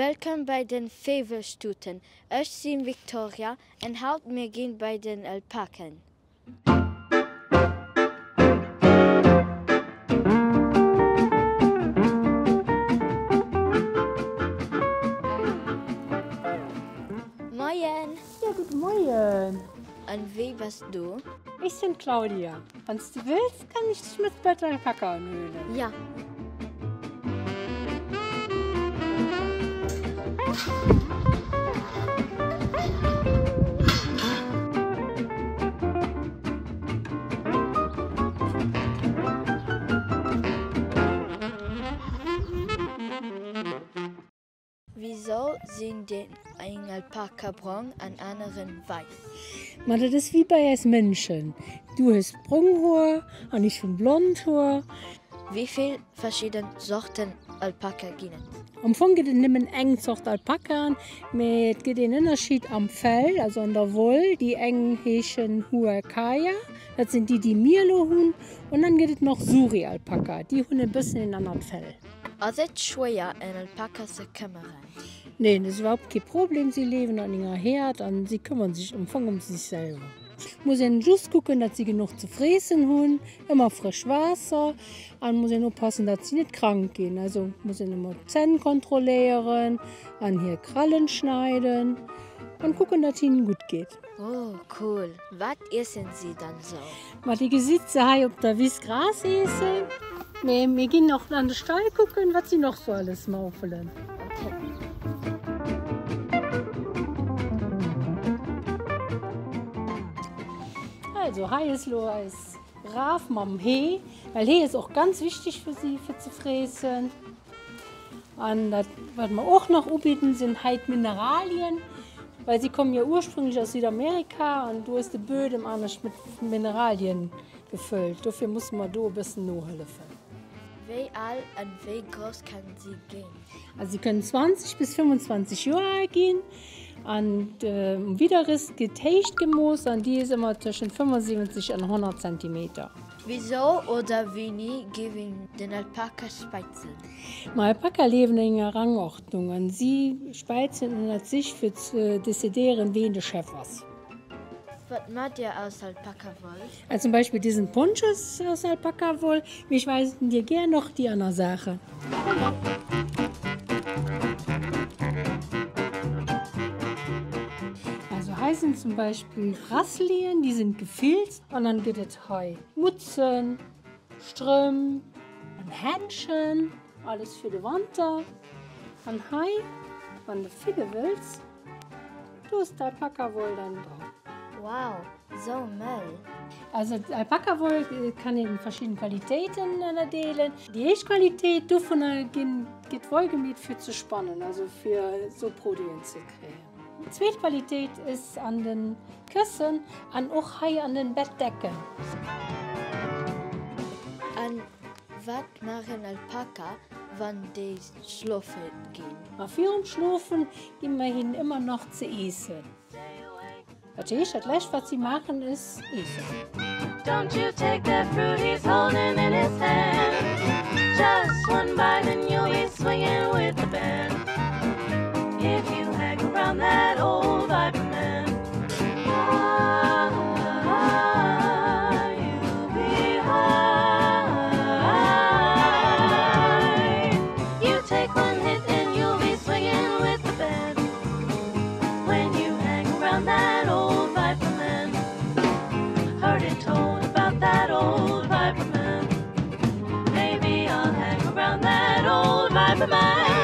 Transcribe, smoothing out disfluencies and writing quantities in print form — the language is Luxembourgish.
Wëllkomm bei den Féiwelstuten. Ech sinn Victoria en haut mir ginn bei den Alpaken. Moien! Jo, gudde Moien! An wie bass du? Ech sinn d'Claudia. Wann s du wëlls, kann ech dech mat bei d'Alpakaen huelen. Ja. Wisou sinn déi eng Alpaka brong an aneren wäiss? Ma dat ass wéi bei eis Mënschen, du hues brong Hoer an ech hunn blond Hoer. Wéi vill verschidden Zorten Alpaka ginn et? Am Fong gëtt et nëmmen eng Zort Alpakaen, mee et gëtt een Ënnerscheed am Fell, also an der Woll. Déi eng heeschen Huacaya, dat sinn déi, déi mir elo hunn, an dann gëtt et nach Suri-Alpaka, déi hunn e bëssen een anert Fell. Ass et schwéier en Alpaka ze këmmeren? Neen, dat ass iwwerhaupt kee Problem. Si liewen an enger Häerd an si këmmeren sech am Fong ëm sech selwer. Muss een just kucken, datt si genuch ze freessen hunn, ëmmer frësch Waasser an muss een oppassen, datt si net krank ginn. Also muss een ëmmer d'Zänn kontrolléieren an hir Krallen schneiden an kucken, datt hinnen gutt geet. Oh cool, wat iessen si dann sou? Ma dir gesitt se hei op der Wiss Gras iessen, mee mir ginn och an de Stall kucken, wat si noch sou alles maufelen. Okay. Also hei ass lo eis Raf mam Hee, well Hee ass och ganz wichteg fir si fir ze freessen. An dat wat mer och nach ubidden sinn hei d'Mineralien, well si kommen jo ursprünglech aus Südamerika an do ass de Bödem anescht mat Mineralien gefëllt. Dofir musse mer do e bëssen nohëllefen. Wéi al an wéi grouss kann si ginn? Also si kënnen 20 bis 25 Joer al ginn an um Widderrist gëtt d'Héicht gemooss an déi ass ëmmer tëschent 75 an 100 Zentimeter. Wisou oder wéini géif een den Alpaka späizen? Ma Alpaka liewen an enger Rangordnung an si späizen ënnert sich fir ze decidéieren ween de Chef ass. Wat maacht dir aus Alpakawoll? Also zum Beispill disen Poncho ass aus Alpakawoll, mee ech weisen dir gär noch déi anner Saachen. Also hei sinn zum Beispill Braceleten, déi sinn gefilzt. An dann gëtt et hei Mutzen, Strëmp an Händschen, alles fir de Wanter. An hei, wann de fille wëlls, do ass d'Alpakawoll dann dran. Wow, sou mëll! Also d'Alpakawoll kann een in verschidden Qualitéiten ënnerdeelen. Déi éischt Qualitéit dovunner ginn, gëtt Woll gemeet fir ze spannen, also fir sou Produiten ze kréien. Zweet Qualitéit is an den Këssen an och hei an den Bettdecken. An wat maachen Alpaka wann déi schlofe ginn? Ma virum Schlofen ginn mer hinnen ëmmer nach ze eessen. Dat heescht, dat lescht wat si maachen is eessen. Don't you take that fruit he's holding in his hand Just one bite and you'll be swinging with the band If you hang around that old viper man ah, ah, you'll be high You take one hit and you'll be swinging with the band When you hang around that old viper man Heard it told about that old viper man Maybe I'll hang around that old viper man.